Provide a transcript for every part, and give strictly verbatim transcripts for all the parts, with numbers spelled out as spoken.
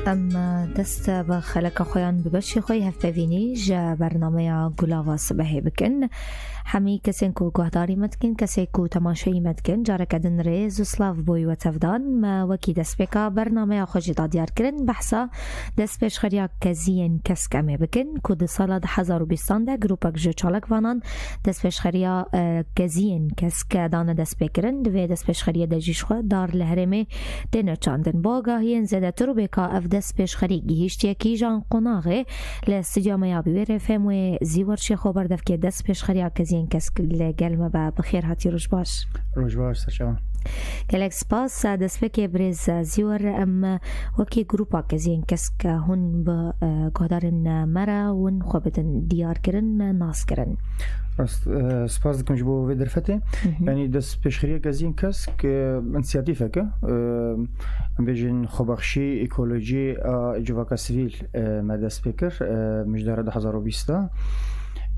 Em dest bi xeleka xweyan bi beşê xwe yê hevpeyvînî ji bernameya Gulava Sibehê bikin. Hemî kesên ku guhdarî me dikin, kesê ku temaşeyî me dikin, careke din rêz û silav bo we tevdan. Me wekî destpêka bernameya xwe jî da diyar kirin, behsa destpêşxeriya Keziyên Kesk em ê bikin, ku di sala du hezar û bîstan de grûpek ji çalakvanan destpêşxeriya, e, Keziyên Kesk dane destpêkirin. Di vê destpêşxeriyê de jî ji xwe dar li herêmê têne çandin. Bo agahiyên zêdetir û bêka ev destpêşxerî gihîştiye kîjan qonaxê, li stûdyoya me ya bi wê rê fêm wê Zîwer Şêxo berdevkê destpêşxeriya Keziyên Kesk li gel me be. Bi xêr hatî, roj baş. Roj baş, serçavan. Gelek spas. Destpêkê birêz Zîwer, em wekî grûpa Keziyên Kesk hûn bi, e, guhdarên me re hûn xwe bidin diyarkirin, naskirin. Rast, e, spas dikim ji bo vê derfetê. Hı hı. Yanî destpêşxeriya Keziyên Kesk, e, însiyatîfek e. E, em bêjin xwebexşî, ekolojî a civaka sivîl, e, me dest pê kir. E, mijdara du hezar û bîst de.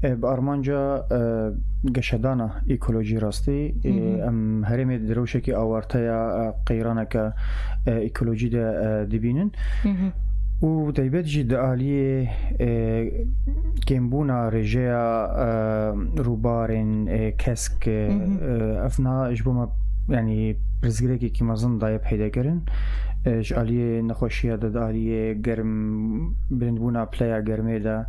E, bi armanca, e, geşedana ekolojî rastî. E, Hı hı. Em herêmê di rewşekî awarteya, e, qeyraneke, e, ekolojî de, e, dibînin. Hı hı. Û taybet jî di aliyê, e, kêmbûna rêjeya, e, rûbarên, e, kesk, e, Hı hı. e, ev na ji bo me, yanî pirsgirêkekî mezin daye peyda kirin. E, ji aliyê nexweşiya de, di aliyê germ, bilindbûna pileya germê de,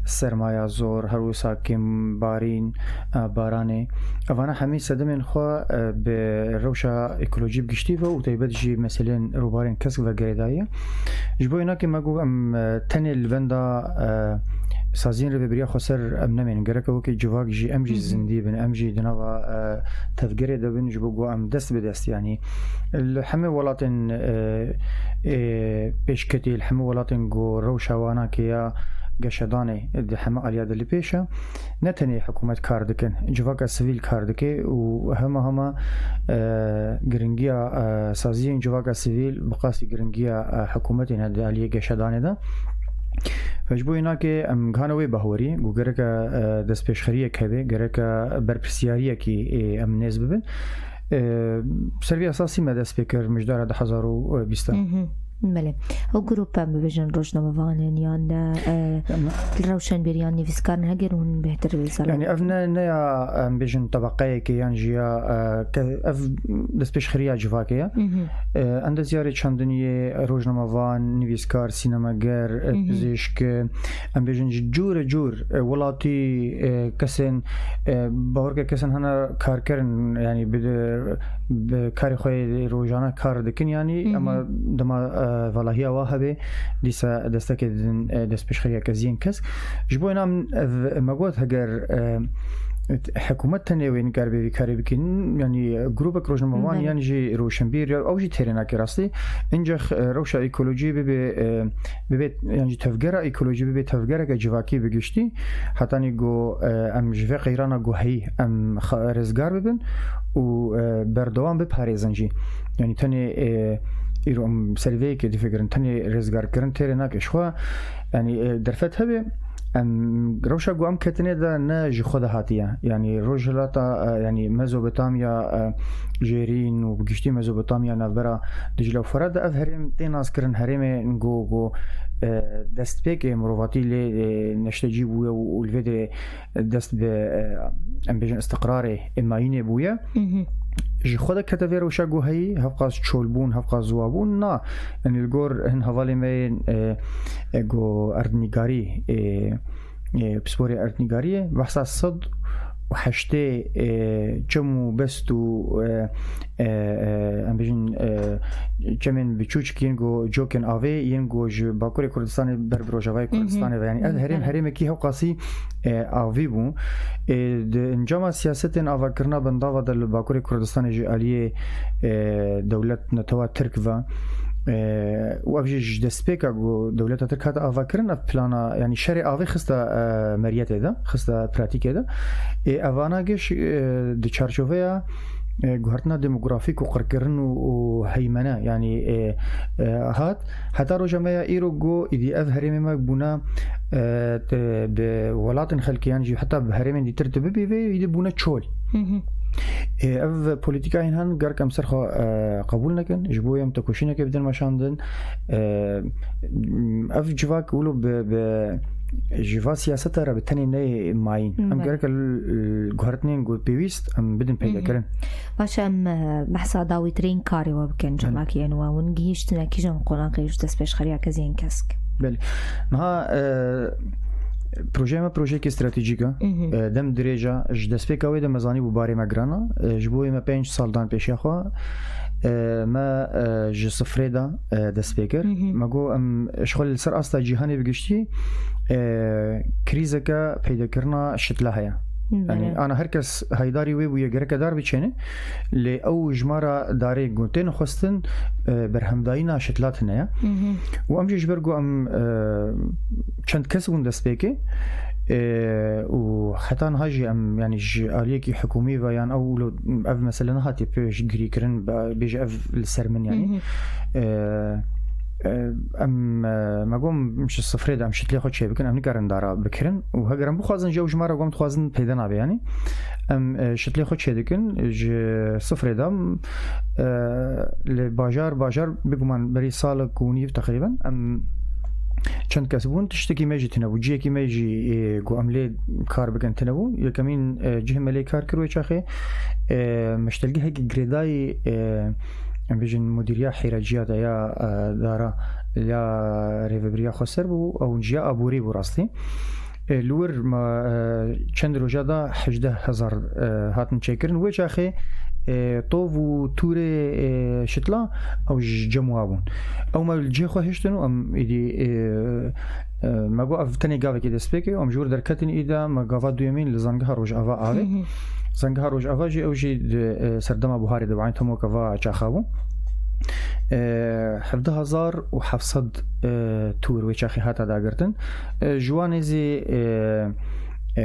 sermaya zor, her wisa kêmbarîn, e, baranê. Evana hemî sedemên xwe, e, bi rewşa ekolojî bi giştî ve û taybet jî meselên rûbarên kesk ve girêdayî ye. Ji bo înakê me got em, e, tenê li benda, e, saziyên rêvebiriya xweser em nemênin. Gereke wekî civak jî em jî Hı hı. zindî bin, em jî di nava, e, tevgerê de bin, ji bo ku em dest bi dest, yanî li hemî welatên, e, e, pêşketî, li hemî welatên ku rewşa wana ke ya geşedanê di hemî aliya de li pêş e. Ne tenê hikûmet kar dikin, civaka sivîl kar dike û hema hema, e, giringiya, e, saziyên civaka sivîl bi qasî giringiya, e, hikûmetê ne di aliyê geşedanê de. Ve ji bo înakê em gihane wê bahwerî, ku gereke, e, destpêşxeriyek hebe, gereke berpirsiyariyekî, e, em nêz bibin. E, ser vî esasî me dest pê kir mijdara du hezar û bîst. Hı hı. Belê. Ew grûp em bibêjin rojnamevanên yan, e, Em- li rewşenbîr yan nivîskar in, heger hûn bêhtir wê zana. Yanî ev ne, ne ya em bêjin tebeqeyekê yan jî ya, e, ke-, ev destpêşxeriya civakê ye. Hı hı. E, endezyarê çandiniyê, rojnamevan, nivîskar, sînemager, e, Hı hı. pizîşk, e, em bêjin ji cûre cûr, e, welatî, e, kesên, e, bawer ke kesên hene karkerin, yanî bi, bi karê xwe yê rojane kar dikin, yanî Hı hı. ema dema, e, valahiya wa hebe, dîsa destekê didin, e, destpêşxeriya Keziyên Kesk. Ji bo înan ev me got heger, e, hikûmet tenê wê nikaribe vî karê bikin, yanî grûpek rojnamevan Belê. yan jî rewşenbîr ya ew jî têrê nake rastî. Încex, e, rewşa ekolojî bibe, e, bibe, yan jî tevgera ekolojî bibe tevgereke civakî bi giştî. Hetanî ku, e, em ji vê qeyrana ku heyî em xa-, rêzgar bibin û, e, berdewam biparêzin jî. Yanî tenê, e, îro em ser vê yekê difikirin, tenê rêzgarkirin têrê nake ji xwe. Yanî, e, derfet hebe, em rewşa ku em ketine de ne ji xwe de hatiye. Yanî Rojhilata, e, yanî Mezopotamya, e, Jêrîn û bi giştî Mezopotamya navbera Dicle û Firat de ev herêm tê naskirin herêmên ku, ku, e, destpêkê mirovatî lê, e, neştecî bûye û, û li vê derê dest bi, e, em bêjin, istiqrarê, e, mayînê bûye. Hı hı. Ji xwe de kete vê rewşa ku heyî, hevqas çolbûn, hevqas ziwabûn, na. Yanî li gor hin hevalê me yên, e, e, ku erdnîgarî, e, e, pisporê erdnîgariyê, behsa sed û heştê, e, çem û best û, e, e, e, em bêjin, e, çemên biçûçik yên ku cokên avê yên ku ji Bakurê Kurdistanê ber bi Rojavayê Hı hı. Kurdistanê ve. Yanî ev Hı, herêm evet. herêmekî hewqasî, e, avî bû. E, di encama siyasetên avakirina bendava de li Bakurê Kurdistanê ji aliyê, e, dewlet netewa Tirk ve, e, û ev jî ji destpêka ku dewleta Tirk hate avakirin, ev plana, yanî şerê avê xiste, e, meriyetê de, xiste pratîkê de. E, evana giş, e, di çarçoveya, e, guhertina demografîk û qirkirin û, û heymene, yanî, e, e, hat. Heta roja me ya îro ku îdî ev herêmê me bûne, e, te-, bi welatên xelkê yan jî heta bi herêmên dîtir tu bibî vê îdî bûne çol. Hı hı. Ê, ev polîtîkayên hene, gerek em ser xwe, e, qebûl nekin, ji bo em tekoşînekê bidin meşandin. E, ev civak wilo bi, bi, ji va siyaseta re bi tenê neyê mayîn. Em Belê. gerek li, li guhertinên ku pêwîst em bidin peyda Hı hı. kirin. Baş e, em, e, behsa dawîtirîn karê we bikin, Belê. civakiyên we hûn gihîştine kîjan qonaqê ji destpêşxeriya keziyên kesk? Belê. Niha, e, projeyê me projeyekî stratejîk e. Hı hı. E, dem dirêj e. Ji destpêka wê de me zanîbû barê me giran e. E, ji bo wê me pênc sal dan pêşiya xwe. E, me, e, ji sifrê de, e, dest pê kir. Hı hı. Me got, em, ji xwe li ser asta cîhanê bi giştî, e, krîzeke peydakirina şitla heye. Belê. Yanî, ana her kes heydarî wê bûye gereke dar biçêne. Lê ew jimara darê ku tên xwestin, e, berhemdayîna şitla tune ye. Hı hı. Û em jî ji ber ku em, e, çend kes bûn destpêkê, e, û heta niha jî em, yanî ji aliyekî hikûmî ve yan ew lo-, ev mesele nehatiye pêşgirî kirin, be-, bêje ev li ser min, yanî. Hı hı. E, e, em, e, me got, em ji sifrê de em şitlê xwe çêbikin, em nikarin dara bikirin. Û heger em bixwazin jî ew jimara ku em dixwazin peyda nabe, yanî. Em, e, şitlê xwe çêdikin, ji sifrê de, e, li bajar, bajar biguman berî salek û nîv teqrîben, em çend kes bûn, tiştekî me jî tune bû, cihekî me jî, e, ku em lê kar bikin tune bû. Yekemîn, e, cihê me lê kar kir wê çaxê, e, meştelgehekî girêdayî, e, em bêjin mudîriya hêreciya de ya, e, dara ya rêvebiriya xweser bû, ew ciya aborî bû rastî. E, li wir me, e, çend roja da hejdeh hezar, e, hatin çêkirin. Wê çaxê, e, tov û tûrê, e, şitla ew ji cem wa bûn. Ew me li cihê xwe hiştin û em êdî, e, e, me got ev tenê gavekê destpêkê û em ji wir derketin îda me gava duyemîn li Zangeha Rojava avê. Hı hı. Zangeha Rojava jî ew jî di, e, serdema buharê de bi eyn temok eva çaxa bû. E, hevdeh hezar û heft sed, e, tûr wê çaxê hata dagirtin. E, ji wan nêzî, e, e,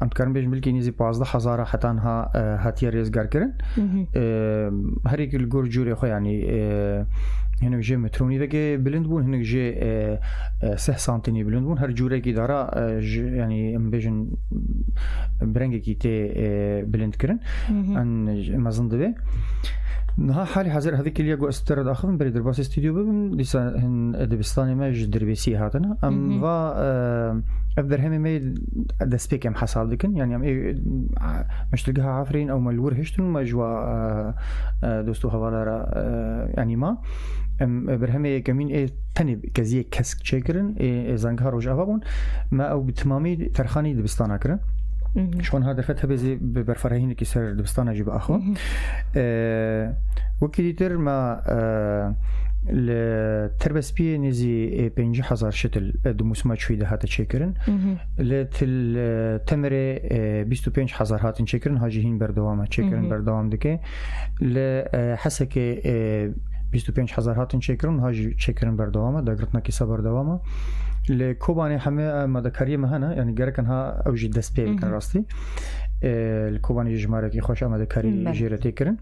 em dikarin bêjin bilkî nêzî pazdeh hezara heta niha, e, hatiye rêzgar kirin. Hı hı. E, her yekî li gor cûrê xwe, yanî, e, hinek jê metronî veke bilind bûn, hinek jê, e, e, seh santînî bilind bûn. Her cûrekî dara, e, ji, yanî em bêjin bi rengekî tê, e, bilind kirin. Hı hı. En mezin dibe. Niha halî hazir hevî kiliya ku ez te re daxivim, berê derbasî stûdyo bibim, dîsa hin dibistanê me ji Dirbêsiyê hatine. Em Hı hı. va, e, ev berhemê me destpêk em hesab dikin. Yanî em ê, e, meştilgeha Efrîn ew me li wir hiştin û me ji wa, e, e, dost û hevala re, e, yanî ma. Em, e, berhemê yekemîn ê tenê keziyê kesk çêkirin, ê, ê Zangeha Rojava bûn. Me ew bi timamî terxanî dibistana kirin. Mhm. Ji xwe niha derfet hebe zî bi berfirehînekî ser dibistana jî biaxivin. Mhm. E, wekî dîtir me, e, li Terbespiyê nêzî, e, pêncî hezar şitil, e, di mûsima çûyî de hate çêkirin. Mhm. Li til, e, Temirê, e, bîst û pênc hezar hatin çêkirin, ha jî hîn berdewam e, çêkirin Mhm. berdewam dike. Li, e, Hesekê, e, bîst û pênc hezar hatin çêkirin, ha jî çêkirin berdewam e, dagirtina kîsa berdewam e. Li Kobanê hemê, e, amadekariyê me hene, yanî gerek in ha ew jî dest pê bikin Mhm. rastî. E, li Kobanê jî jimarekî xweş amadekarî Belê. jê re tê kirin.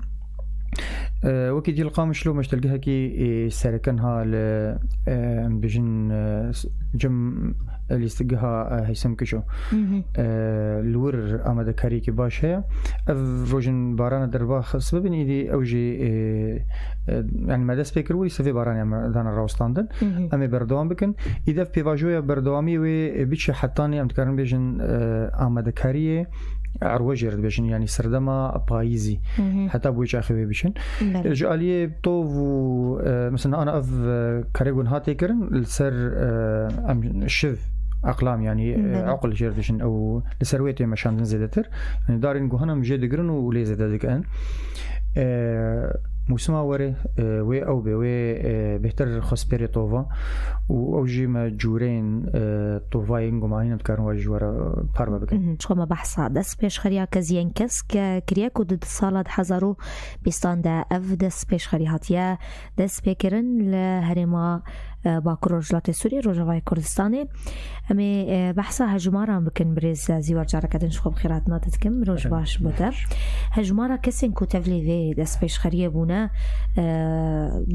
E, wekî dî li Qamişlo meştelgehekî, e, sereke niha li, e, em dibêjin, e, s-, cem, e, lîstikgeha, e, Heysem Kiço. Mhm. E, li wir amadekariyekî baş heye. Ev rojên barana derbax sebebin îdî ew jî, e, e, yanî me dest pê kir wî sevê baranê me dana rawestandin. Mhm. Em ê berdewam bikin. Îdî ev pêvajoya berdewamiyê wê, e, biçe hetanî em dikarin bêjin, e, amadekariyê erwe jê re dibêjin, yanî serdema payîzî. Mhm. Heta bi wê çaxê wê biçin. Belê. Ji aliyê tov û, e, mesela ana ev, e, karê ku niha tê kirin, li ser, e, em şiv, eqlam, yanî, e, Belê. eql jê re dibêjin, ew li ser wê tê meşandin zêdetir. Yanî darên ku hene em jê digirin û lê zêde dikin. E, mûsima were, e, wê ew be, wê, e, bêhtir xwespêrê tova û ew jî me cûreyên, e, tovayên gumanî em dikarin we ji we re parve bikin. Mhm. Ji xwe me behsa dest pêşxeriya keziyên kesk kiriye ku di sala du hezar û bîstan de ev dest pêşxerî hatiye dest pê kirin li herêma, e, Bakur Rojhilatê Sûriyê, Rojavayê Kurdistanê. Em ê, e, behsa hejmaran bikin, birêz Zîwar, careke din ji xwe bi xêr hatina te dikim. Roj Efendim, baş bo te. Roj. Hejmara kesên ku tevlî vê destpêşxeriyê bûne, e,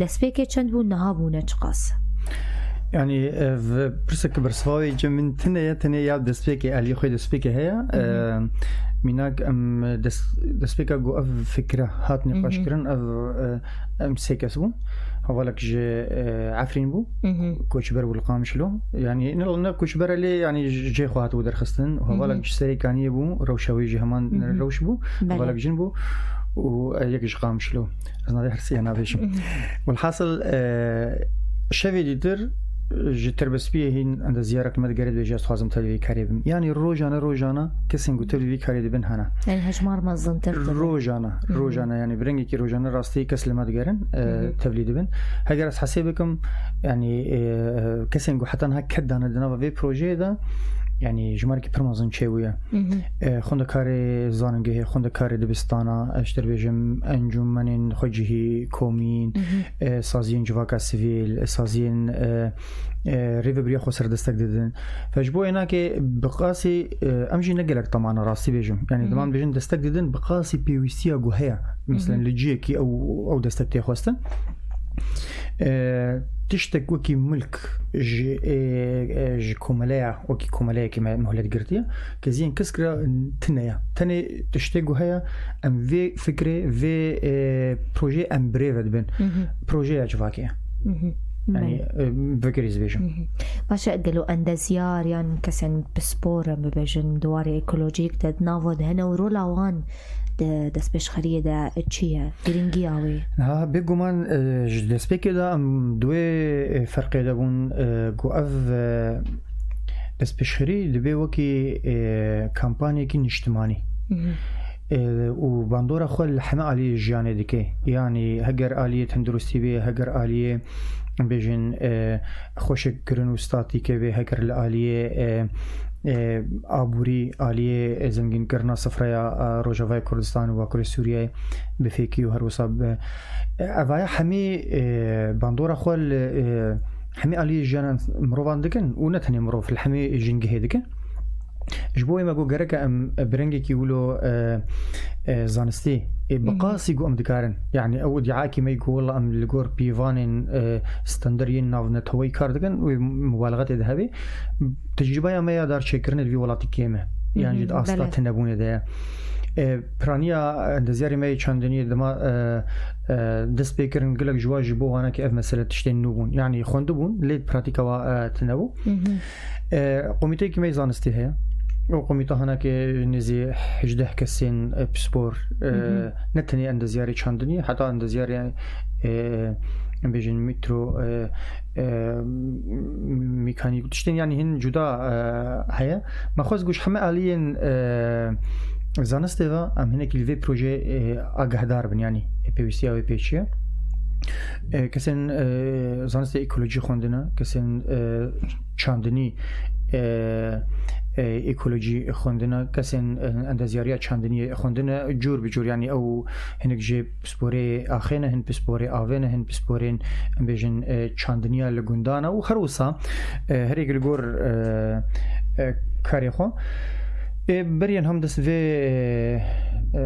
destpêkê çend bûn, niha bûne çiqas? Yani ev pirsek bersiva wê ji min tune ye, tenê ya destpêkê, aliyê xwe destpêkê heye. E, mînak em dest, destpêka ku ev fikre hat nîqaş kirin, ev, e, em sê kes bûn. Hevalek ji, e, Efrîn bû, koçber bû li Qamişlo. Yani ne, ne koçber e lê yani ji cihê xwe hatibû derxistin. Hevalek ji Serê Kaniyê bû, rewşa wê jî heman rewş bû. Belê. Hevalek jin bû û, e, yek ji Qamişlo. Ez navê her sêya nabêjim. Welhasil, e, şevê dîtir, e, ji Terbespiyê hîn endeziyarek me digere dibêje, ez dixwazim tevlî vî karê bim. Yani rojane, rojane kesên ku tevlî vî karê dibin hene. Yani hejmar mezintir dibe. Rojane, rojane, yani bi rengekî rojane rastî kes li me digerin, e, tevlî dibin. Heger ez hesê bikim, yani, e, kesên ku heta niha ked dane di nava vê projeyê de, yani jimarekî pir mezin çêbûye. E, xwendekarê zanîngehê, xwendekarê dibistana, ez ji te dibêjim, encûmenên xwecihî, komîn, e, saziyên civaka sivîl, e, saziyên, e, e, rêvebiriya xweser destek didin. Fe ji bo ênakê bi qasî, e, em jî ne gelek temane rastî bêjim. Yani dema em dibêjin destek didin, bi qasî pêwîstiya ku heye. Mesela li ciyekî ew, ew destek tê xwestin. E, tiştek wekî milk ji, e, e, ji komeleya, wekî komeleyekî me muhlet girtiye, keziyên kesk re tune ye. Tenê tiştê ku heye, em vê fikrê, vê, e, projeyê em bi rê ve dibin. Projeya civakê ye. Yani, e, vekirî dibêjim. Baş e, gelo endeziyar yan kesên pispor em bibêjin di warê ekolojîk de di nava de hene û rola wan di destpêşxeriyê de çi ye? Giringiya wê? Ha, bêguman, e, ji destpêkê de em di wê, e, ferqê de bûn, e, ku ev, e, destpêşxerî dibe wekî, e, kampanyekî niştimanî. E, û bandora xwe li heme aliyê jiyanê dike. Yanî heger aliyê tenduristî bê, heger aliyê, bêjin, e, xweşikkirin û statîke bê, heger li aliyê, e, e, aborî, aliyê, e, zengînkirina sifreya, e, Rojavayê Kurdistan û Bakurê Sûriyeyê bi fêkî û her wisa bi, e, evaya hemî, e, bandora xwe li, e, hemî aliyê jiyana mirovan dikin û ne tenê mirov, li hemî jîngehê dikin. Ji bo wê me got gereke em bi rengekî wilo, e, e, zanistî, e, bi qasî ku em dikarin. Yani ew îdiaekî me ku wela em li gor pîvanên, e, standard yên navneteweyî kar dikin, wê mubalexe tê de hebe. Tecrîbeya me ya darçêkirinê li vî welatî kêm e. Yan jî di asta tunebûnê de ye. E, piraniya endezyarê me yê çandiniyê dema, e, e, dest pê kirin, gelek ji wan ji bo wana ki ev mesele tiştên nû bûn. Yani xwendibûn, lê pratîka wa, e, tune bû. E, komîteyekî me yê zanistî heye. Ew komîte hinekê nêzî hejdeh kesên, e, pispor, e, ne tenê endezyarê çandiniyê, heta endezyarê, e, em bêjin mîtro, e, e, mîkanîk û tiştên, yani hin cuda, e, heye. Me xwest ku ji heme aliyên, e, zanistê ve em hinekî li vê projeyê, e, agahdar bin, yani, e, pêwîstiya wê pê çi ye. E, kesên, e, zanistê ekolojî xwendine, kesên, e, çandinî, e, e, ekolojî xwendine, kesên, e, endezyariya çandiniyê xwendine, cûr bi cûr, yani ew hinek jê pisporê axê ne, hin pisporê avê ne, hin pisporên, em bêjin, e, çandiniya li gundan e û her wisa, e, herêk li gor, e, e, karê xwe. E, berî em hem dest vê, e, e,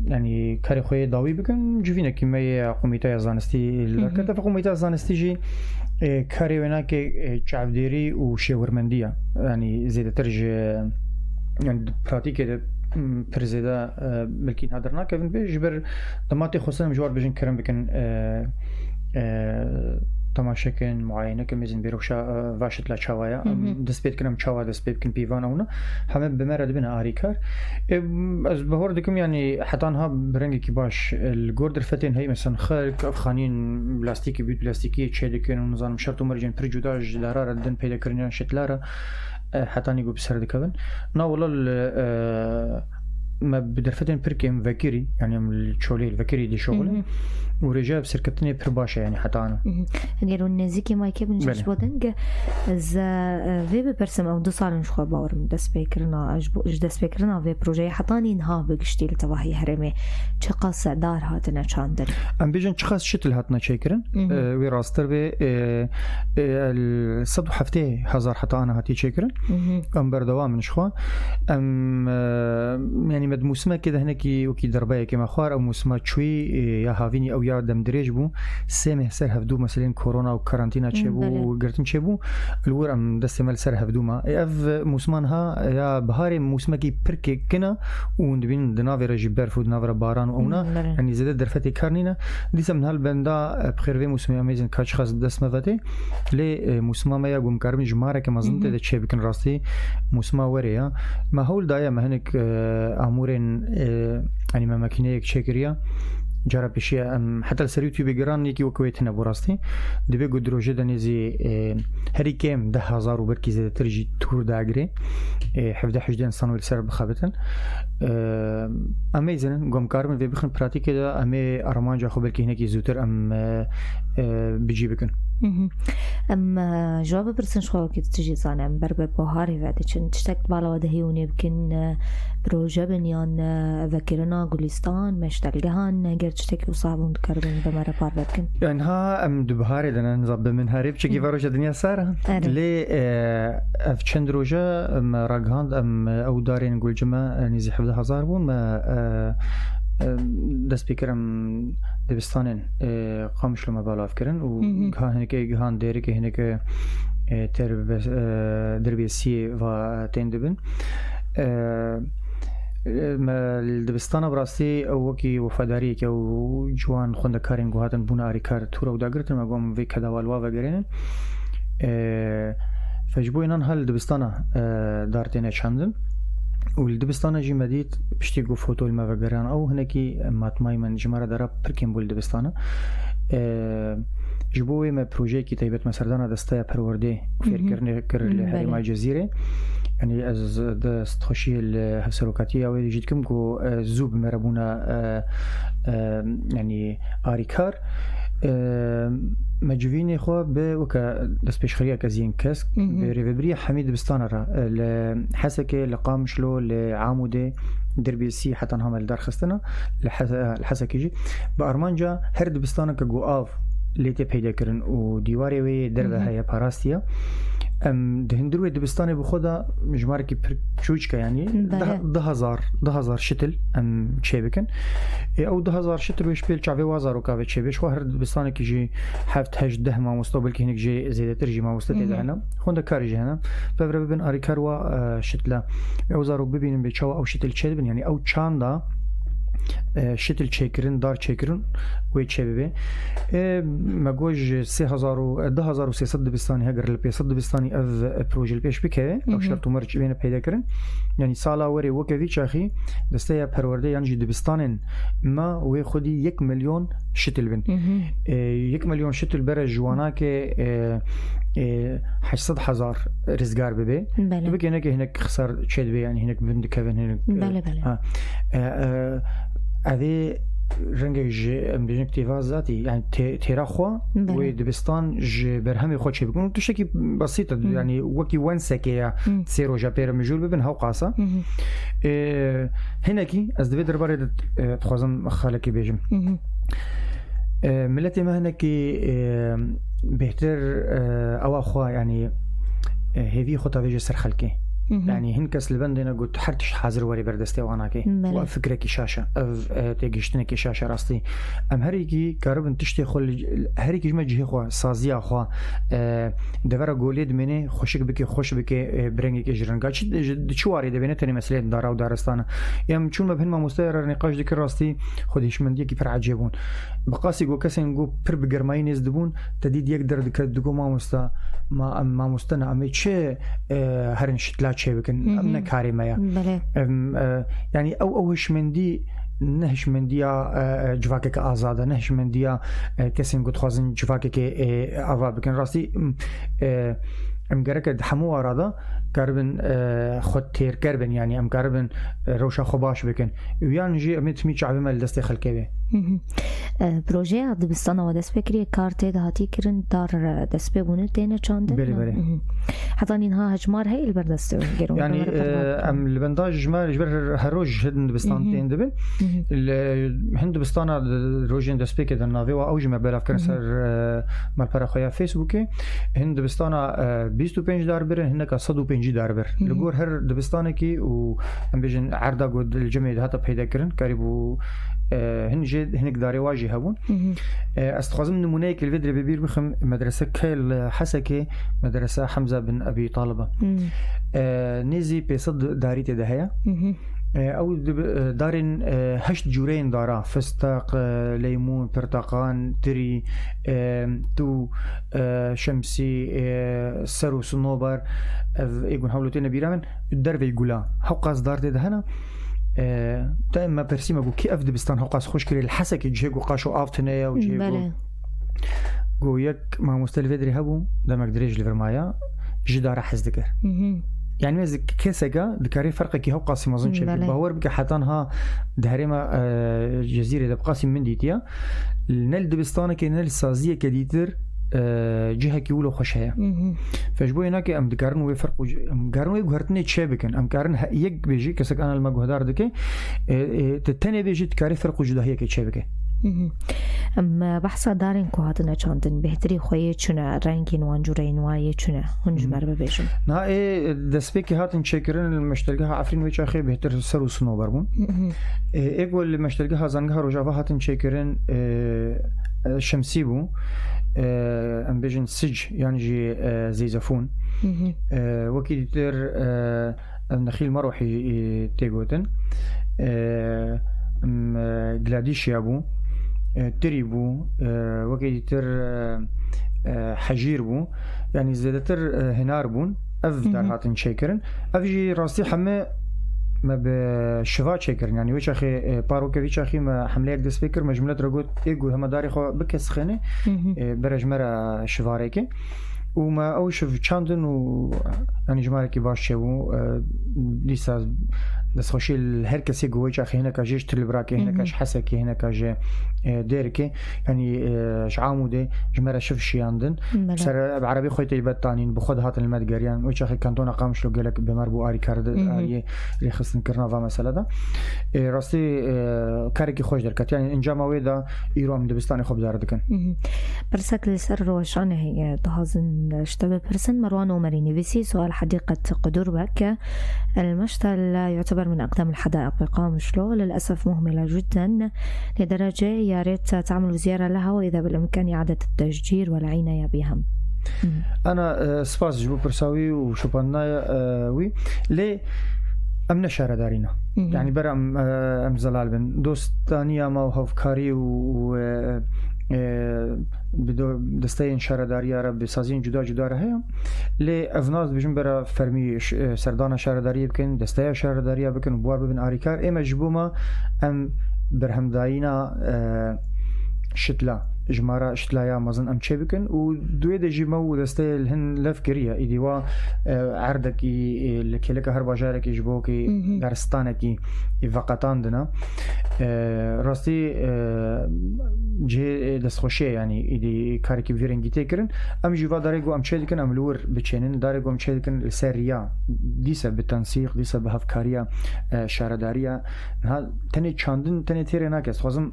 yanî karê xwe yê dawî bikin, civînekî me yê komîteya zanistî li dar kete. Komîteya zanistî jî, e, karê wê nake, e, çavdêrî û şêwirmendî ye. Yanî zêdetir ji, yanî di pratîkê de, m, pir zêde, e, milkî nadir nakevin vê. Ji ber dema tê xwestin em ji war bêjin kerem bikin, e, e, temaşe kin, muayene kin, mêzin bêroşa, e, va şitla çawa ye. Em dest pê dikin, em çawa dest pê bikin pîvan ewna. Heme bi me re dibine arîkar. E, ez bahor dikim, yanî heta niha bi rengekî baş, e, li gor derfetên heyî, mesela xelk ev xaniyên plastîkî, bît plastîkî çê dikin û nizanim şert û mercên pir cuda ji dara re didin peyda kirin yan şitla re, e, hetanî ku bi ser dikevin. Na wela li, e, me bi derfetên pir kêm vekirî, yani em li çolê li vekirî dişoxilin û rêjeya bi serketinê pir baş e, yani heta ana. Gelo nêzîkî mayke bin ji bo deng, ez, e, vê bipirsim, ew du sal in ji xwe bawerim destpêkirina, ji bo, ji destpêkirina vê projeyê hetanî niha bi giştî li tevahî herêmê çiqas dar hatine çandin? Em bêjin çiqas şitil hatine çêkirin. E, wê rasttir bê, e, e, el sed û heftê hezar heta ana hatiye çêkirin. Em berdewam in ji xwe. Em, e, yani Me di mûsimekê de hinekî wekî derbeyekê me xwar, ew mûsima çûyî, e, ya havînî ew ya demdirêj bû. Sê meh ser hevdû meselên korona û karantîna çêbû, belê, û girtin çêbû. Li wir em destê me li ser hevdû ma. E, ev mûsima niha ya biharê mûsimekî pir kê-, kin e û hûn dibînin di navê re jî berf û di navê re baran û ewna. Hmm, belê. Yanî zêde derfetê kar nîne. Dîsa min hal benda, e, bi xêr vê mûsimê em êzin ka çiqas dest me vetê. Lê, e, mûsima me ya ku em karibin jimareke mezin tê de çê bikin rastî mûsima werê ya. Me hewl daye me hinek, e, amûrên, e, yanî me makîneyek çêkiriya. Cara pêşiya em heta li ser YouTube giran yekî wek wê tune bû rastî. Dibê ku di rojê de nêzî, e, herî kêm deh hezar û belkî zêdetir jî tûr dagirê. E, hevdeh hejdeh însan wê li ser bixebitin. E, em ê izinin, ku em karibin vê bixin pratîkê de, em ê armanca xwe belkî hinekî zûtir em, e, e, bi cî bikin. Mhm. Em, e, ji we bipirsin, ji xwe wekî tu jî zane, em ber bi baharê ve diçin. Tiştek bala we dihê hûn ê bikin, e, proje bin yan, e, vekirina gulîstan, meştelgehan, eger tiştekî wisa hûn dikaribin bi me re parve bikin? Ya niha em di biharê de ne, niza bi min herê biçekî ve roja dinya sar e. Erê. Lê, e, ev çend roja me ragihand, em, e, ew darên gulcime, e, nêzî hevdeh hezar bûn, me, e, e, dest pê kir em dibistanên, e, Qamişlo me belav kirin û Hı hı. giha hineke gihan dêrikê hineke, e, ter ve, e, dirbê siyê va tên dibin. E, e, me li dibistana bi rastî ew wekî wefadariyeke û ciwan xwendekarên ku hatin bûne arîkar tûra û dagirtin me got em vê keda wa li wa vegerênin. E, fe ji bo înan hal dibistana, e, dar têne çandin. Û li dibistana jî me dît piştî ku foto li me vegeran ew hinekî matmayî min ji me re dera pir kêm bû li dibistana. E, ji bo wê me projeyekî taybet me serdana desteya perwerdê û Mhm. fêrkirinê kir li Mhm, herêma belê. Cezîrê. Yanî ez destxweşiyê li hevserokatiya wê jî dikim ku, e, zû bi me re bûne, e, e, yanî arîkar. E, me civînê xwe bi weke destpêşxeriyeke zîn kesk, Mhm. bi rêvebiriya hemî dibistana re, e, li Hesekê, li Qamişlo, li Amûdê, Dirbêsî heta niha me li dar xistina, li Hes-, li Hesekê jî. Bi armanca her dibistaneke ku av lê tê peyda kirin û dîwarê wê yê derve Mhm. heye, parastiye. Em di hundir wê dibistanê bi xwe de jimarekî pir çûçik e, yanî Belê. deh, deh hezar, deh hezar şitil em çê bikin. Ê, ew deh hezar şitil wê ji pêl çavê wa zaroka ve çê bê. Ji xwe her dibistanekî jî heft, heşt, deh mamoste, belkî hinek jê zêdetir jî mamoste tê de Hı hı. hene. Xwendekarî jî hene. Pevre bibin arîkar wa, e, şitla. Ew zarok bibînin bê çawa ew şitil çê dibin. Yanî ew çanda, e, şitil çêkirin, dar çêkirin wê çê bibe. E, me got ji sê hezar û, e, du hezar û sê sed dibistanî, heger li pênc sed dibistanî ev, e, proje li pêş bikeve, ew Hı hı. şert û merc bêne peyda kirin. Yanî sala werê weke vî çaxî desteya perwerdê yan jî dibistanên me wê xwedî yek milyon şitil bin. Hı hı. E, yek milyon şitil bere ji wanakê, e, e, heşt sed hezar rizgar bibe. Belê. Tu bikê neke hinek xisar çê dibe, yanî hinek bin dikevin, hinek, e, Belê, belê. ha. E, e, evê rengê ji, em bêjin têva zatî, yanî tê-, têra xwe Belê. wê dibistan ji berhemê xwe çê bikin. Tiştekî besît e, Hı. yanî wekî wensekê ya Hı. sê roja pê re mijûl bibin, hewqasa. Hı hı. E, hinekî ez di vê derbarê de, e, dixwazim xalekê bêjim. Hı hı. E, miletê me hinekî, e, bêhtir, e, ewa xwe, yanî, e, hêvî xwe tavêje ser xelkê. Hı hı. Yanî hin kes li bendê ne got her tişt hazir werê ber destê wan nake. Belê. Wa fikrekî şaş e. Ev, e, têgihiştinekî şaş e rastî. Em her yekî karibin tiştê xwe li, her yekî ji me cihê xwe, saziya xwe, e, devera golê dimêne, xweşik bike, xweş bike, e, bi rengekê ji renga. Çi, ji, di çi warê de bêne, tenê meseleyên dara û daristan e. Em çûn me bi hin mamosteya re nîqaş dikir, rastî xwe di hişmendiyekî pir ecêb bûn. Bi qasî ku kesên ku pir bi germayî nêz dibûn, te dît yek derdikeve digot, "Mamosta, ma em mamoste ne, em ê çi, e, herin şitla çê bikin? Hı hı. Em ne karê me ye." Belê. Em, e, yanî ew, ew hişmendî ne hişmendiya, e, e, civakeke azad e, ne hişmendiya, e, kesên ku dixwazin civakekê, e, ava bikin. Rastî, m, e, em gereke di hemû ara de karibin, e, xwe têrker bin, yanî em karibin, e, rewşa xwe baş bikin. Û yan jî em ê timî çavê me li destê xelkê be. Hı hı. E, projeya dibistana we dest pê kiriye, kar tê de hatiye kirin, dar, e, dest pê bûne têne çandin? Belê, belê. Hı hı. Heta nîha hejmar heye li ber destê we? Gero Yanî, me e, em li benda ji me, ji ber her roj hin dibistan Hı hı. tên dibin. Hı hı. Li hin dibistana di rojên destpêkê de navê wa ew jî me belav kirin Hı hı. ser, e, malpera xwe ya Facebookê. Hin dibistana, e, Bîst û pênc darbir in, hineka sed û pêncî darbir. Li gor her dibistanekî û em bêjin erda ku di cemê de hate peyda kirin, karîbû, e, hin jê hinek darê wa jî hebûn. E, ez dixwazim nimûneyekê li vê dirê bi bîr bixim, medrese ke li Hesekê, medrese Hemza bin Ebî Talib e. E, nêzî pênc sed darî tê de heye. E, ew dibi-, e, darên, e, heşt cûreyên dara, fisteq, e, leymûn, pirteqan, tirî, e, tû, e, şemsî, e, ser û sinober, ev ê gun hewlo têne bîra min, dervey gula. Hewqas dar tê de hene. E, te me pirsî me got, kî ev dibistan hewqas xweş kirê li Hesekê cihê ku qaşo av tune ye û cihê ku Belê. Got, yek mamoste li vê dirê hebû, demek dirêj li vir maya, ji dara hez dikir. Mhm. Yani ez keseka dikarê ferqekî hewqasî mezin çêbike. Belê. Bawer bike heta niha di herêma, e, Cezîrê de bi qasî min dîtiya. Ne li dibistanekê ne li saziyeke dîtir, e, cihekî wilo xweş heye. Mhm. Fe ji bo yê nake em dikarin wê ferq û c-, em karin wê guhertinê çê bikin. Em karin he-, yek bêjî, kesek ana li me guhdar dike, e, e, te tenê bêjî dikarê ferq û cudahiyekê çê bike. Mhm. Em, e, behsa darên ku hatine çandin, bêhtirî xwe yê çune, rengên wan cûreyên wa yê çune? Hûn ji Mhm. me re bibêjin. Niha ê destpêkê hatin çêkirin li meştergeha Efrîn wê çaxê bêhtir ser û sinober bûn. Mhm. Ê, ê ku li meştergeha Zangeha Rojava hatin çêkirin, e, e, şemsî bû. E, em bêjin sic, yan jî, e, zeyzefûn. Mhm. E, wekî dîtir, e, Ev nexîl merohî, e, tê gotin. E, m, e, gladîşya bû, e, tirî bû, e, wekî dîtir, e, e, hejîr bû. Yanî zêdetir, e, hinar bûn. Ev Hı hı. der hatin çêkirin. Ev jî rastî heme me bi şiva çêkirin. Yanî wê çaxê, e, par weke vî çaxî me hemleyek dest pê kir, me ji milet re got, ê got heme darê xwe bike sixêne, Hı hı. e, bere ji me re şivareke. Û me ew şiv çandin û, yanî, jimarekî baş çêbû. E, dîsa destxweşî li her kesê ku wê çaxê hineka jê ji Tilibrakê, hineka Hı hı. ji Hesekê, hineka ji, e, Dêrikê, yanî, e, ji Amûdê ji me re şiv şiyandin. Belê. Ser bi erebî xwe teybetanîn, bi xwe dihatin li me digeriyan. Wê çaxê kantona Qamişlo gelek bêmar bû, arîkar di Hı hı. ariyê rêxistinkirina va mesele de. E, rastî, e, karekî xweş derket. Yanî encama wê de îro em dibistanê xwe bi dar dikin. Mhm. Pirsek li ser rewşanê heye, dixwazin ji te bipirsin. مروان عمري نبيسي سؤال حديقة قدور بك. المشتل يعتبر من أقدم الحدائق بقامشلو، للأسف مهملة جدا لدرجة يا ريت تعملوا زيارة لها، وإذا بالإمكان إعادة التشجير والعناية بها. Mhm. Ana, e, spas ji bo pirsa wî û şopandina, e, wî. Lê em ne şaredarî ne. Mhm. Yanî ber em, e, em zelal bin. Dostaniya me û hevkarî û, û, e, e, bi do-, desteyên şaredariya re, bi saziyên cuda cuda re heye. Lê ev nas dibêjin bera fermî ş-, e, serdana şaredariyê bikin, desteya şaredariya bikin û bi war bibin arîkar. Ê me ji bo me em berhemdayîna, e, şitla, ji me re şitlaya mezin em çê bikin û di wê de jî me û desteyê li hin lev kiriye. Îdî wa, e, erdekî, e, li kêleka her bajarekî ji bo wekî Mhm. daristanekî veqetandine. E, rastî, e, cihê destxweşiyê, yanî îdî karekî bi vî rengî tê kirin. Em jî va darê ku em çê dikin, em li wir biçênin. Darê ku em çê dikin li ser riya, dîse bi tensîq, dîse bi hevkariya, e, şaredariya. Niha tenê çandin, tenê têrê nake. Ez dixwazim,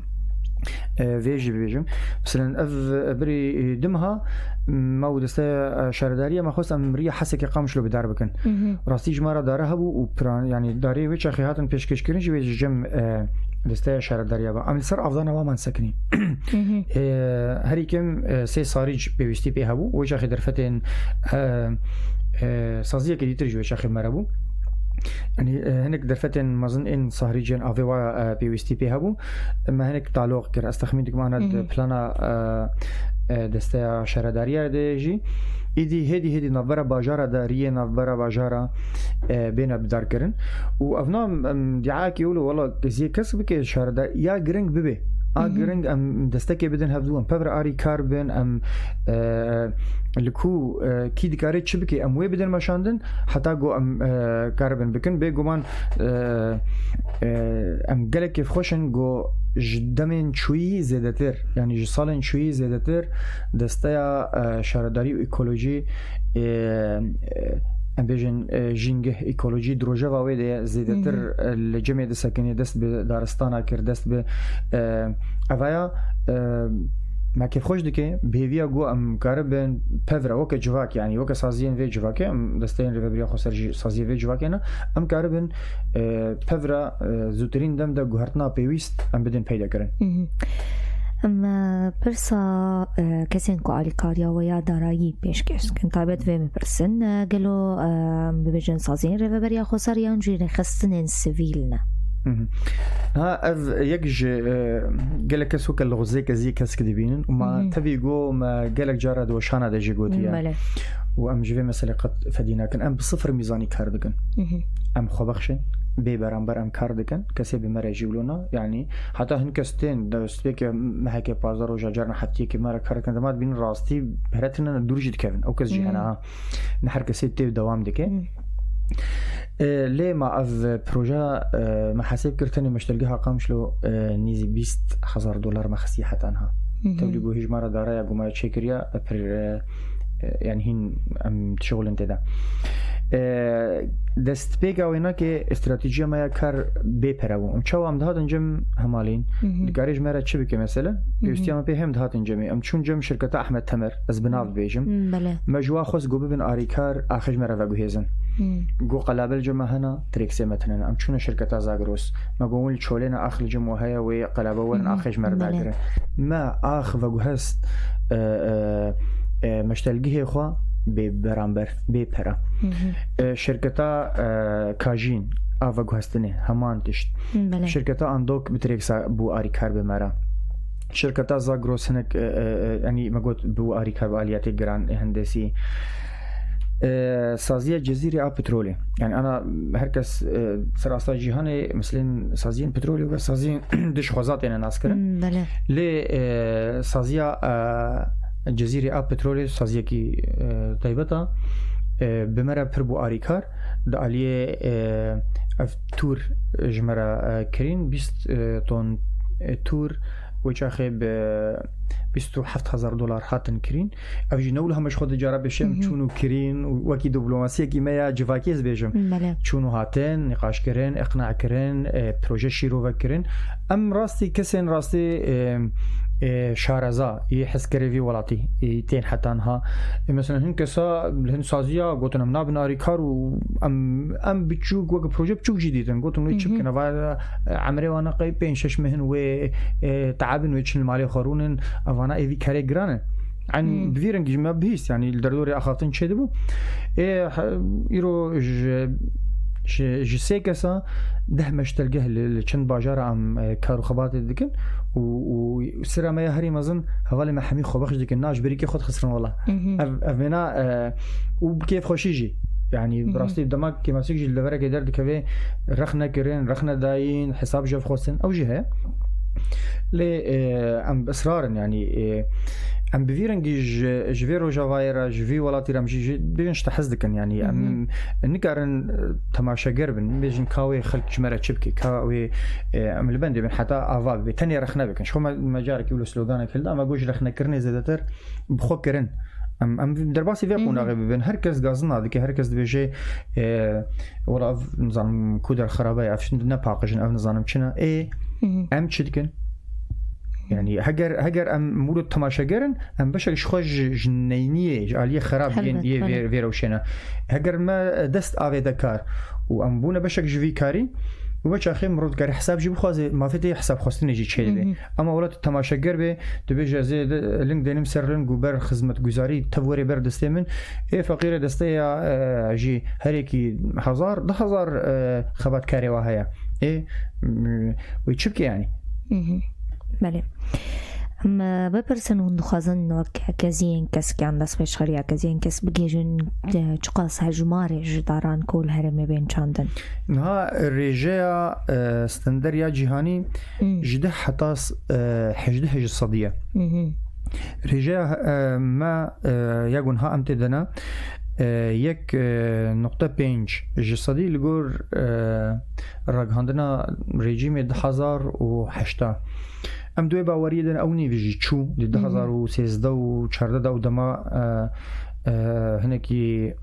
e, vê jî bibêjim. Mesela ev, e, birî, e, dimha me û desteya, e, şaredariya me xwest em riya Hesekê Qamişlo bi dar bikin. Mhm. Rastî ji me re dare hebû û piran, yanî darê wê çaxê hatin pêşkêşkirin jî wê ji cem, e, desteya şaredariya ve. Em li ser avdana wa man sekinî. Mhm. E, herî kêm, e, sê sarîc pêwîstî pê hebû. Wê çaxê derfetên, e, e, saziyeke dîtir jî wê çaxê me re bû. Yanî, e, hinek derfetên mezin ên sahrîcên avê wa, e, pêwîstî pê hebû. Me hinek taloq kir. Ez texmîn dikim ana di Mhm. plana, e, e, desteya şaredariya de jî. Îdî hêdî hêdî navbera bajara de, riyê navbera bajara, e, bêne bidarkirin. Û ev na em, em diayekî wilo, wela ziyê kes bike şareda, ya giring bibe. A Mhm. giring em destekê bidin hevdû, em pevre arî kar bin, em, e, li ku, e, kî dikare çi bike, em wê bidin meşandin, heta ku em, e, karibin bikin. Bêguman, e, e, em gelek kêfxweş in ku ji demên çûyî zêdetir, yanî ji salên çûyî zêdetir desteya, e, şaredarî û ekolojî, e, e, em bêjin, e, jîngeh ekolojî di rojeva wê de ye, zêdetir, Mhm. e, li cemê disekinê, dest bi daristana kir, dest bi, e, evaya, e, Me kêfxweş dike, bi hêviya ku em karibin pevra weke civak, yanî weke saziyên vê civakê, em desteyên rêvebiriya xweser jî saziyê vê civakê ne, em karibin, e, pevra, e, zûtirîn dem de guhertina pêwîst em bidin peyda kirin. Mhm. Em, e, pirsa, e, kesên ku alîkariya we ya darayî pêşkêş dikin, taybet vê bipirsin, e, gelo, e, em bibêjin saziyên rêveberiya xweser yan jî rêxistinên sivîl ne? Mhm. Ha, ev yek ji, e, gelek kes weke lixwezê keziyê kesk dibînin û ma Mhm. tevî got, me gelek cara di weşana de jî gotiye. Belê. Û em ji vê meselê qet fedî nakin. Em bi sifir mîzanî kar dikin. Mhm. Em xwebexş in, bê beramber em kar dikin. Kesê bi me re jî wilo na. Yanî heta hin kes tên destpêkê mehekê pazdeh roja carna heftiyekê me re kar dikin. Dema dibînin rastî here tune ne dûr jî dikevin. Ew kes jî Mhm. hene ha. Ne her kesê tê dewam dike. Mhm. E, lê ma ev proje, e, me hesab kir tenê meştelgeha Qamişlo, e, nîzî bîst hezar dolar me xistî heta niha. Mhm. Tevlî ku hîj me re daraya ku me çêkiriya, e, pir, e, e, yanî hîn em dişixulin tê de. E, destpêka wênakê stratejiya me ya kar bê pere bû. Em çawa em dihatin cem hemalîn, Mhm. dikarê ji me re çi bike mesela? Pêwîstiya me pê hem dihatin cemê. Em çûn cem şirketa Ahmet Temer, ez bi nav dibêjim. Hmm, belê. Me ji wa xwest ku bibin arîkar, axê ji me re veguhêzin. Hmm. Got qelabe li cem me hene, trêksê me tune ne. Em çûne şirketa Zagros. Me got hûn li Çolê ne, ax li cem we heye, wê qelabe werin, Mhm. axê ji me re Belê. dagirin. Me ax veguhest, e, e, e, meştelgihê xwe bê beramber, bê pera. Mhm. E, şirketa, e, Kajîn, a veguhestinê, heman tişt. Belê. Şirketa Andok bi trêksa bû arîkar bi me re. Şirketa Zagros hinek, e, e, e, yanî me got bû arîkar bi aliyetê giran hendesî. E, saziya Cezîrê a petrolê. Yanî ana her kes, e, ser asta cîhanê, mislên saziyên petrolê ve saziyên dişxwaza têne naskirin. Hmm, belê. Lê, e, saziya, e, Cezîrê a petrolê saziyekî, e, taybet a. E, bi me re pir bû arîkar. Di aliyê, e, ev tûr ji me re, e, kirîn, bîst, e, ton, e, tûr wê çaxê bi bîst û heft hezar dolar hatin kirîn. Ev jî ne wilo heme ji xwe di cara bêşem Mhm. çûn û kirîn û wekî diplomasiyekî me ya civakî ez bêjim. Belê. Çûn û hatin, nîqaş kirin, iqna kirin, e, proje şîrove kirin. Em rastî kesên rastî, e, e, şareza yê hezkerê vî welatî, e, tên heta niha. E, mesela hin kesa, hin saziya gotin em nabin arîkar û em, em biçûk wek proje biçûk jî dîtin. Gotin wê çi Mhm. bikin, eva, e, emrê wan qey pênc şeş meh in wê, e, teabin wê çin li malê xwe rûnin, evana êvî kerê giran in. En Hmm. bi vî rengî ji me bihîst, yanî li derdorê axaftin çêdibû. Ê, he, îro ji, ji, ji sê kesa deh meştelgeh li, li çend bajara em, e, kar û xebatê dikin û, û sira me ya herî mezin hevalê me hemî xwebexş dikin. Na ji berîkê xwe dixistrin wela. Mhm. Ev, ev mêna, e, û bi kêfxweşî jî. Yanî, bi Mhm. rastî dema kêmasîk jî li deverekê derdikeve, rexne kirin, rexne dayîn, hesab ji hev xwestin, ew jî heye. Lê, e, em bi israr in, yanî, e, em bi vî rengî ji, ji vê rojavayê re, ji vî welatî re em jî, jî bêjin ji te hez dikin, yanî, em Mhm. nikarin, e, temaşeger bin, bêjin ka wê xelk ji me re çi bike, ka wê, e, em li bendê bin, heta ava bibe, tenê rexne bikin. Ji xwe me, me carekî wilo sloganek hilda, me got ji rexnekirinê zêdetir bi xwe kirin. Em, em derbasî vê Mhm. qonaxê bibin. Her kes gazina dike, her kes dibêje, e, wela ev, nizanim, ku der xerabe ye, ev ne paqij in, ev nizanim çi ne. Ê, Mhm. em çi dikin? Yani heger, heger em mûrû temaşeger in, em beşek ji xwe ji, ji neyniyê, ji aliyê xerab Helbet, yên yê belê. vê, vê rewşê ne. Heger me dest avê de kar û em bûne beşek ji vî karî, û we çaxê mirov dikarî hesab jî bixwaze, mafê te yê hesab xwestinê jî çêdibe. Mhm. Ama wela tu temaşeger bê, dibêje, ez ê de-, ling dênim ser ling û ber xizmetguzarî tev werê ber destê min. Ê feqîrê desteya, e, jî herekî hezar, du hezar, e, xebatkarê wa heye. Ê, m-, wê çi bike yani? Mhm. Belê. Em, e, bipirsin, hûn dixwazin wek keziyên kesk yan destpêşxeriya keziyên kesk bigihîjin, e, çiqas hejmarê ji daran ku li herêmê bên çandin? Niha rêjeya, e, stender ya cîhanî Hmm. ji deh heta s-, e, hejdeh ji sedî ye. Mhm. Rêjeya, e, me, e, ya ku niha em tê de ne, e, yek, e, nokte pênc ji sedî li gor, e, ragihandina rejîmê du hezar û heşta. Em di wê baweriyê de ne, ew nîvî jî çû di Hmm. du hezar û sêzdeh û çardeh de û dema, e, e, hinekî,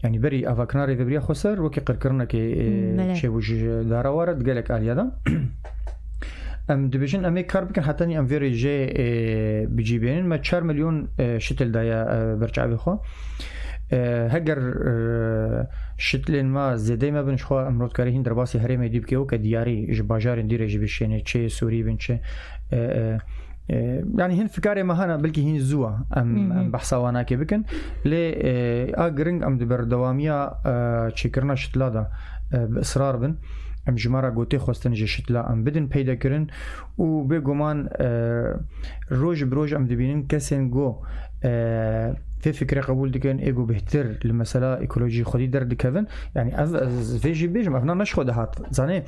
yanî berî avakirina rêvebiriya xweser wekî qirkirinekê, e, Hmm, belê. çêbû ji dara ware di gelek aliya de. Em dibêjin em ê kar bikin hetanî em vê rêjê, e, bi cî bênin. Me çar milyon, e, şitil daye, e, berçavê xwe. E, heger, e, şitilên me zêdeyê me bin, ji xwe em rotkarî hîn derbasî herêmê dî bike, weke diyarî ji bajarên dî re jî bişêne, çi Sûrî bin, çi, e, e, e, yanî hin fikarê me hene, belkî hîn zû e, em, Hı hı. em behsa wanakê bikin. Lê, e, a giring em di berdewamiya, e, çêkirina şitila de, e, bi israr bin. Em ji me re gotê xwestin ji şitila em bidin peyda kirin û bêguman, e, roj bi roj em dibînin kesên ku, e, vê fikrê qebûl dikin, ê ku bêhtir li mesela ekolojî xwedî derdikevin. Yanî ev, ez vê jî bêjim, ev na ne ji xwe dihat. Zanê,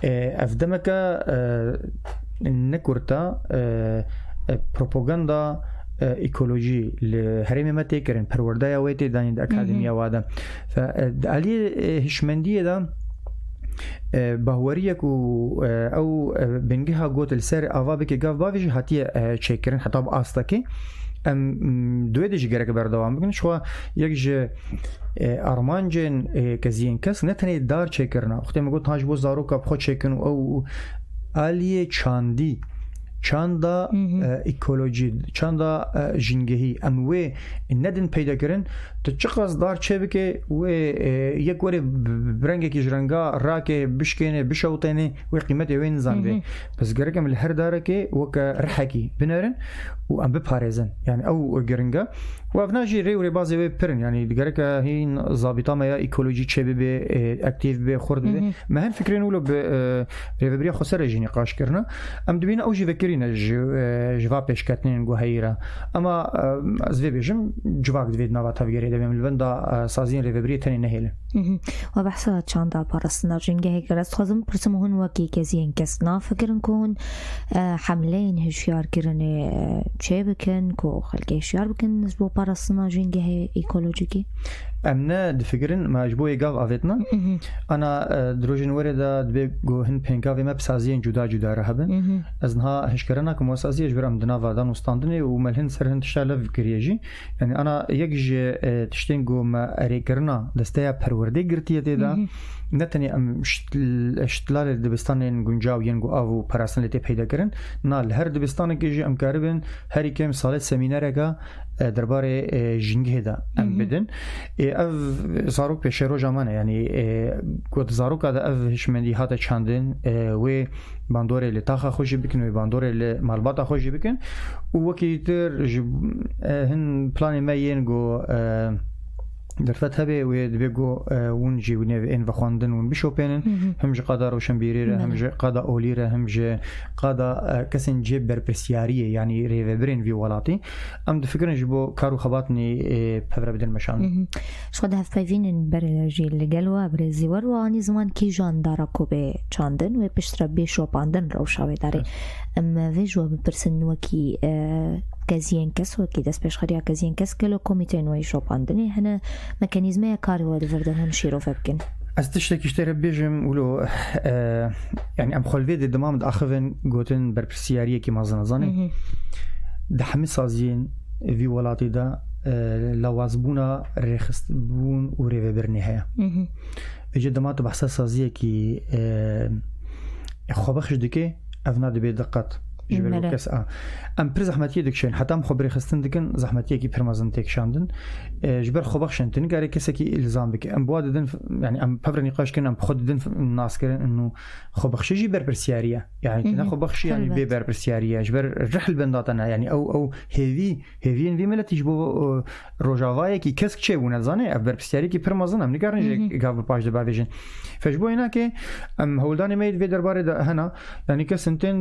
e, ev demeke, e, ne kurt e, e, e, propaganda, e, ekolojî li herêmê me tê kirin, perwerdeya wê tê danîn di akademiya Hı hı. wa de. Fe, e, di aliyê, e, hişmendiyê de, e, bahweriyek û, e, ew, e, bingeha got li ser ava bike gav bavê jî hatiye, e, çêkirin heta bi astekê. Em, m, di wê de jî gerek berdewam bikin. Ji xwe yek ji, e, armancên, e, keziyên kes ne tenê dar çêkirina. Wextê me got, ha ji bo zaroka bi xwe çêkin û ew aliyê çandî, çanda, Hı hı. e, ekolojî, çanda, e, jîngehî, em wê nedin peyda kirin, tu çiqas dar çê bike, wê, e, yek were bi, bi, bi rengekî ji renga rake, bişkêne, bişewtêne, wê qîmetê wê nizan Hı hı. bê. Bes gerek em li her darekê weke rihekî binerin û em biparêzin. Yani ew giring e. Û ev na jî rê û rêbazê wê pir in. Yani digereke hîn zabîta me ya ekolojî çê bibe, e, aktîf bibe, xurt bibe. Hı hı. Me hin fikrên wilo bi, e, rêvebiriya xweser re jî nîqaş kirine. Em dibînin ew jî vekirîne ji, e, ji va pêşketinên guheyî re. Ama, e, ez vê bêjim, civak divê di nava tevgerê de bê. Em li benda, e, saziyên rêvebiriyê tenê nehêlin. Mhm. We behsa çanda parastina jîngehê kir. Ez dixwazim bipirsim, hûn wekî keziyên kesk nafikirin ku hûn, e, hemleyên hişyarkirinê, e, çê bikin, ku xelkê hişyar bikin ji bo parastina jîngehê ekolojîkî? Em ne difikirin, me ji bo yê gav avêtina. Mhm. Ana, e, di rojên werê de dibê ku hin pêngavê me bi saziyên cuda cuda re hebin. Mhm. Ez niha hişkere nakim we saziyê, ji ber em di nava dan û standinê û me li hin ser hin tişta lev kiriye jî. Yani ana yek ji, e, tiştên ku me erêkirina desteya perwerdê girtiye tê de, Mhm. ne tenê em ştil-, ştilalê dibistanên guncaw yên ku av û parastin lê tê peyda kirin, na li her dibistanekê jî em karibin herî kêm salê semînereke, e, derbarê, e, jîngehê de em Mhm. bidin. E, ev zarok pêşeroja me ne, yani, e, ku di zaroka de ev hişmendî hate çandin, e, wê bandorê li taxa xwe jî bikin, wê bandorê li malbata xwe jî bikin û wekî tir ji, e, hin planê me yên ku, e, derfet hebe wê dibê ku, e, hûn jî wî nêv ên vexwendin hûn bişopênin, Hı hı. him ji qada roşenbîrî re, him Belê. ji qada olî re, him ji qada, e, kesên cihê berpirsiyariyê, yanî rêvebirên vî welatî. Em difikirin ji bo kar û xebatnî, e, pevre bidin meşandin. Mhm. Ji xwe di hevpeyvînên ber jî li gel we birêzî wer û anî ziman kîjan dara ku bê çandin wê piştre bê şopandin rewşa wê darê. Evet. Em vê ji we bipirsin wekî, e, keziyên kes, wekî destpêşxeriya keziyên kes, gelo komîteyên we yê şopandinê hene, mekanîzmeya karê we di vir de hûn şîrove bikin? Ez tiştekî ji te re bêjim, wilo, e, yani em xwe li vê de demam diaxivin gotin berpirsiyariyekî mezin e, zanî? Mhm. Di hemî saziyên vî welatî de, e, lawazbûna rêxistbûn û rêvebirinê heye. Mhm. Êcê dema tu behsa saziyekî, e, xwebexş dike, ev nadibe diqet. Ji ber Belê. kes a. Em pir zehmetiyê dikişên. Heta em xwe birêxistin dikin, zehmetiyekî pir mezin tê kişandin. E, ji ber xwebexşin, tu nikarî kesekî îlzam bike. Em bi wa didin, yani em pevre nîqaş kirin, em bi xwe didin naskirin û xwebexşê jî berpirsiyarî ye. Yani tu ne Hı hı. xwebexşî, yani Helbet. bê berpirsiyarî ye. Ji ber rih li benda te ne. Yani ew, ew hêvî, hêviyên vî miletî ji bo, e, rojavayekî kesk çêbûne, zanê, ev berpirsiyariyekî pir mezin, em nikarin jê Hı hı. gav bi paş de bavêjin. Fe ji bo hênakê, em hewldanê me yê di vê derbarê de hena, yani kesên tên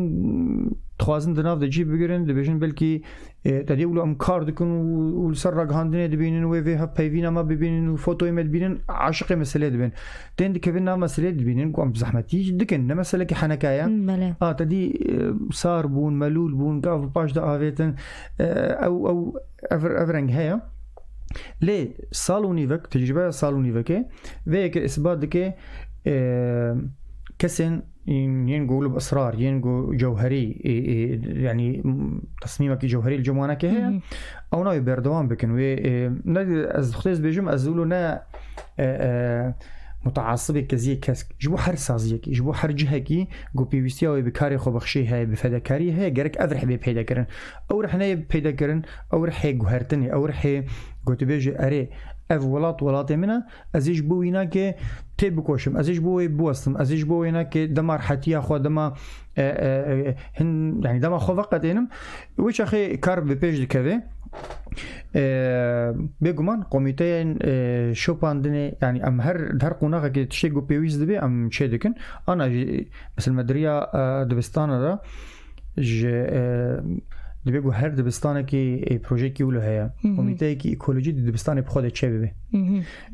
dixwazin di nav de cî bigirin, dibêjin belkî, e, te dê wilo em kar dikin û, û li ser ragihandinê dibînin wê vê hevpeyvîna me bibînin û fotoyê me dibînin, aşiqê meselê dibin. Tên dikevin nav meselê dibînin ku em zehmetî dikin, ne meselekî heneka ye. Belê. A, te dî, e, sar bûn, melûl bûn, gav bi paş de avêtin, e, ew, ew, ev, ev reng heye. Lê sal û nîvek, tecrûbeya sal û nîvekê vê yekê îsbat dike, e, kesên yên, yên ku wilo bi israr, yên ku cewherî, e, e, yani, m, tesmîmekî cewherî li cem wanekê heye, Hı hı. ew nayê berdewam bikin. Wê, e, ne, ez xwedê ez bêjim, ez wilo ne, e, e, muteasibê keziyê kesk, ji bo her saziyekî, ji bo her cihekî ku pêwîstiya wê bi karê xwebexşê heye, bi fedekariyê heye, gerek ev rih bê peyda kirin. Ew rih neyê peyda kirin, ew rihê guhertinê, ew rihê gotibêjê erê, ev welat welatê min e, ez ê ji bo wînakê tê bikoşim, ez ê ji bo wê biwestim, ez ê ji bo wênakê dema rihetiya xwe, dema, e, e, e, hin, yani dema xwe veqetênim, wê çaxê kar bi pêş dikeve. E, Bêguman komîteyên, e, şopandinê, yani em her, her qonaxekê tiştê ku pêwîst dibe em çê dikin. Ana jî, mesela me diriya, e, dibistana de ji, e, dibê ku her dibistanekî, e, projekî wilo heye. Komîteyekî ekolojî di dibistanê bi xwe de çê bibe.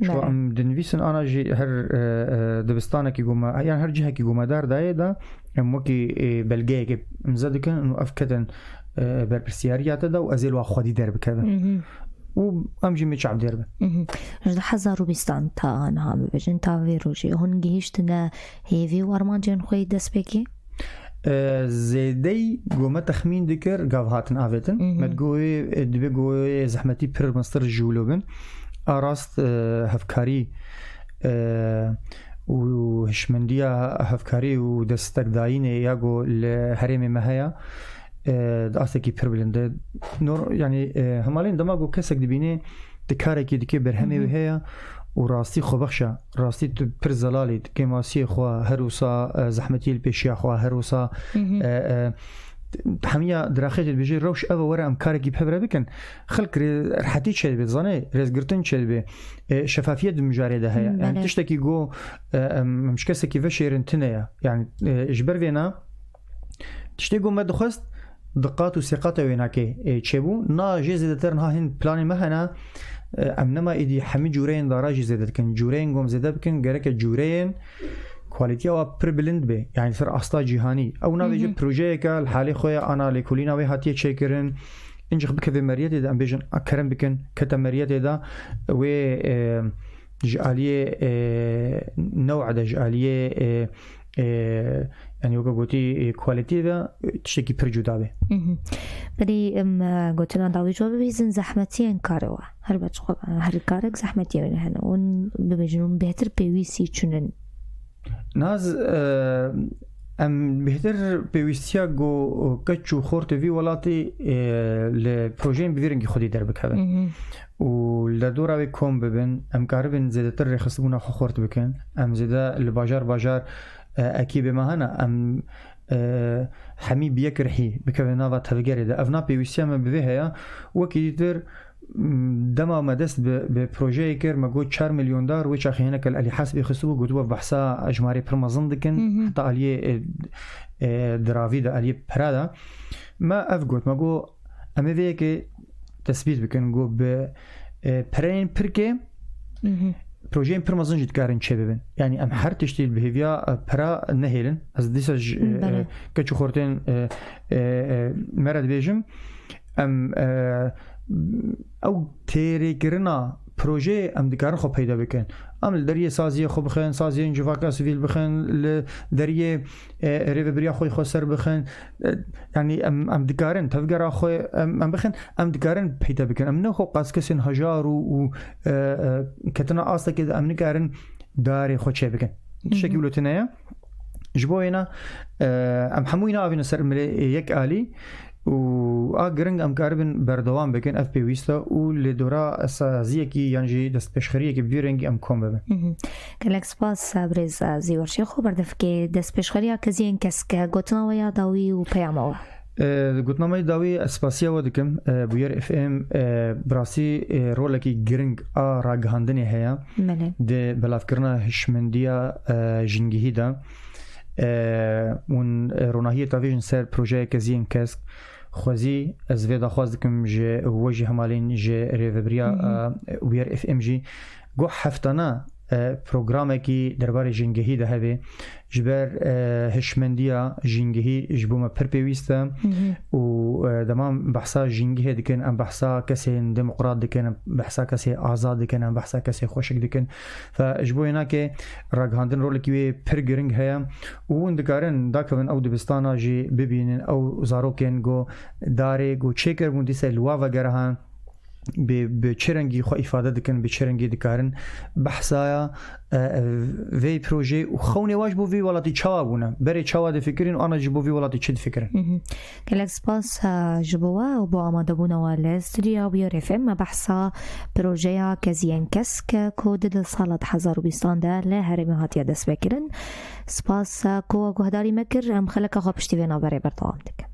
Ji xwe em dinivîsin ana jî her, e, e, dibistanekî ku me, yan her cihekî ku me dar dayê de em wekî, e, belgeyekê imze dikin û ev ketin, e, berpirsiyariya te de û ez ê li wa xwedî derbikevin. Û em jî me çavdêr bin. Ji du hezar û bîstan ta aniha bibêjin, ta vê rojê hûn gihîştine hêvî û armancên xwe yê destpêkê? E, zêdey ku me texmîn dikir gav hatin avêtin. Me digot wê, e, dibê ku wê zehmetî pir mestir ji wilo bin. A rast, e, hevkarî, e, û hişmendiya hevkarî û destekdayînê ya ku li herêmê me heye, e, di astekî pir bilind e. Nor-, yani, e, hemalên dema ku kesek dibîne di karekî dike berhemê wê heye û rastî xwebexş e. Rastî tu pir zelalî, tu kêmasiyê xwe, her wisa, e, zehmetiyê li pêşiya xwe, her wisa, e, e, hemiya diraxê dibêje, rewş ev e, were em karekî bi hev re bikin. Xelk rê-, rehetî çêdibe, zanê, rêzgirtin çêdibe. E, şefafiyet di mijarê de heye. Hmm, yani belê. Tiştekî ku, e, em, em ji kesekî veşêrin tune ye. Yani, e, ji ber vêna tiştê ku me dixwest, di qat û sê qata wênakê, e, çêbû. Na jê zêdetir niha hin planê me hene. E, em nema êdî hemî cûreyên dara jî zêde dikin. Cûreyên ku em zêde bikin, gereke cûreyên kualîtiya wa pir bilind be. Yani ser asta cîhanî. Ew navêje projeyeke li halê xwe ye, ana lêkolîna wê hatiye çêkirin. Incik bikeve meriyetê de, em bêjin, a kerem bikin, kete meriyetê de wê, e, ji aliyê, e, new'a de, ji aliyê, e, e, yani weke gotî, e, kualîtiyê de, e, tiştekî pir cuda be. Belê, em, e, gotina dawî ji we bibîzin, zehmetiyên karê we. Her beçxwe, her karek zehmetiyê wê hene. Hûn bibêjin, hûn bêhtir pêwîstî çûnin. Naz, e, em bêhtir pêwîstiya ku keç û xortê vî welatî, e, li projeyên bi vî rengî xwedî derbikevin. Û li dora wê kom bibin, em karibin zêdetir rêxistibûna xwe xort bikin. Em zêde li bajar bajar, e, ekîbê me hene, em, e, hemî bi yek rihî bikevin nava tevgerê de. Ev na pêwîstiya me bi vê heye. Wekî dîtir, m, dema me dest bi, bi projeyê kir, me got çar milyon dar, wê çaxê hineke li alî hesbê xistibû, gotibû, ev behsa jimarê pir mezin dikin, heta aliyê, e, e, diravî de, aliyê pera de. Me ev got, me got, em ê vê yekê tesbît bikin, got bi, e, pereyên pirkê, projeyên pir mezin jî dikarin çêbibin. Yani em her tiştî bi hêviya, e, pera nehêlin. Ez dîsa ji, e, Belê. e, keç û xortên, e, e, e, me re dibêjim, em, e, ew têrêkirina projeyê em dikarin xwe peyda bikin. Em li deriyê saziyê xwe bixin, saziyên civaka sivîl bixin, li deriyê, e, rêvebiriya xwe xwe ser bixin. E, yani em, em dikarin tevgera xwe em, em bixin, em dikarin peyda bikin. Em ne xwe qas kesên hejar û, û, e, e, ketina astekê de em nikarin darê xwe çêbikin. Tiştekî wilo tune ye. Ji bo wêna, e, em hemû îna avîne ser milê yek alî û a giring em karibin berdewam bikin ev pêwîst e û li dora saziyekî yan jî destpêşxeriyekî bi vî rengî em kom bibin. Gelek spas, birêz Zîwer Şêxo, berdevkê destpêşxeriya keziyên kesk, gotina we ya dawî û peyama we. E, gotina me ya dawî ez spasiya we dikim. E, Bûyer F M, e, bi rastî, e, rolekî giring a ragihandinê heye Belê. di belavkirina hişmendiya, e, jîngehî de. E, hûn, e, ronahiyê tavêjin ser projeya keziyên kesk. Xwezî ez vê daxwaz dikim ji we jî hemalên ji rêvebiriya, Hı hı. e, Bûyer F M jî. Got heftana, e, programekî derbarê jîngehî de hebe. Ji ber, e, hişmendiya jîngehî ji bo me pir pêwîst e. Hı hı. Û, e, dema em behsa jîngehê dikin, em behsa kesên demokrat dikin, em behsa kesê azad dikin, em behsa kesê xweşik dikin. Fe ji bo wênakê ragihandin rolekî wê pir giring heye û hûn dikarin dakevin ew dibistana jî bibînin, ew zarokên ku darê ku çêkiribûn dîsa li wa vegerihan. bi, bi çi rengî xwe îfade dikin, bi çi rengî dikarin behsaya, e, e, vê projeyê û xewnê wa ji bo vî welatî çawa bûne? Berê çawa difikirin û ana ji bo vî welatî çi difikirin? Mhm. Gelek spas, e, ji bo we û bo amadebûna we li Stûdyoya Bûyerê F M. Me behsa projeya Keziyên Kesk ku di di sala du hezar û bîstan de li herêmê hatiye destpêkirin. Spas, e, ku we guhdarî me kir. Em xeleka xwe piştî vê navberê berdewam dikin.